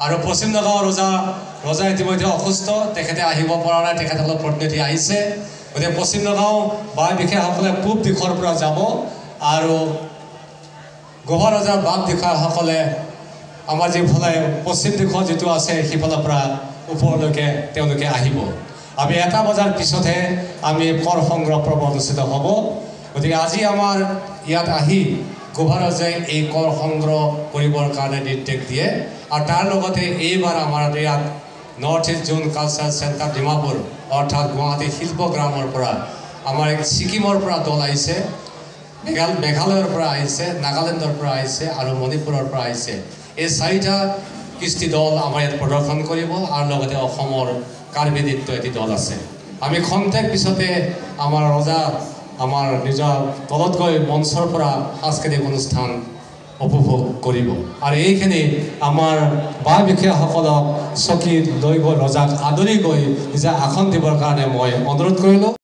আৰু পশ্চিম নগাঁও ৰজা ইতিমধ্যে অসুস্থ, তেখেতে আহিব পৰা নাই, তেখেতসকলৰ প্ৰতিনিধি আহিছে। গতিকে পশ্চিম নগাঁও বা বিষয়াসকলে পূব দিশৰ পৰা যাব আৰু গোভা ৰজাৰ বাপ বিষয়াসকলে আমাৰ যিফালে পশ্চিম দিশত যিটো আছে সিফালৰ পৰা ওপৰলৈকে তেওঁলোকে আহিব। আমি 1 বজাৰ পিছতহে আমি কৰ সংগ্ৰহ পৰ্ব অনুষ্ঠিত হ'ব। গতিকে আজি আমাৰ ইয়াত আহি গোভা ৰজাই এই কৰ সংগ্ৰহ কৰিবৰ কাৰণে নিৰ্দেশ দিয়ে। আৰু তাৰ লগতে এইবাৰ আমাৰ ইয়াত North East Zone Cultural Centre Dimapur অৰ্থাৎ গুৱাহাটী শিল্পগ্ৰামৰ পৰা আমাৰ ছিকিমৰ পৰা দল আহিছে, মেঘালয়ৰ পৰা আহিছে, নাগালেণ্ডৰ পৰা আহিছে আৰু মণিপুৰৰ পৰা আহিছে। এই 4টা কৃষ্টি দল আমাৰ ইয়াত প্ৰদৰ্শন কৰিব আৰু লগতে অসমৰ কাৰ্বি নৃত্য এটি দল আছে। আমি খন্তেক পিছতে আমাৰ ৰজা আমাৰ নিজৰ তলত গৈ মঞ্চৰ পৰা সাংস্কৃতিক অনুষ্ঠান উপভোগ কৰিব। আৰু এইখিনি আমাৰ বা বিষয়াসকলক চকীত লৈ গৈ ৰজাক আদৰি গৈ নিজে আসন দিবৰ কাৰণে মই অনুৰোধ কৰিলোঁ।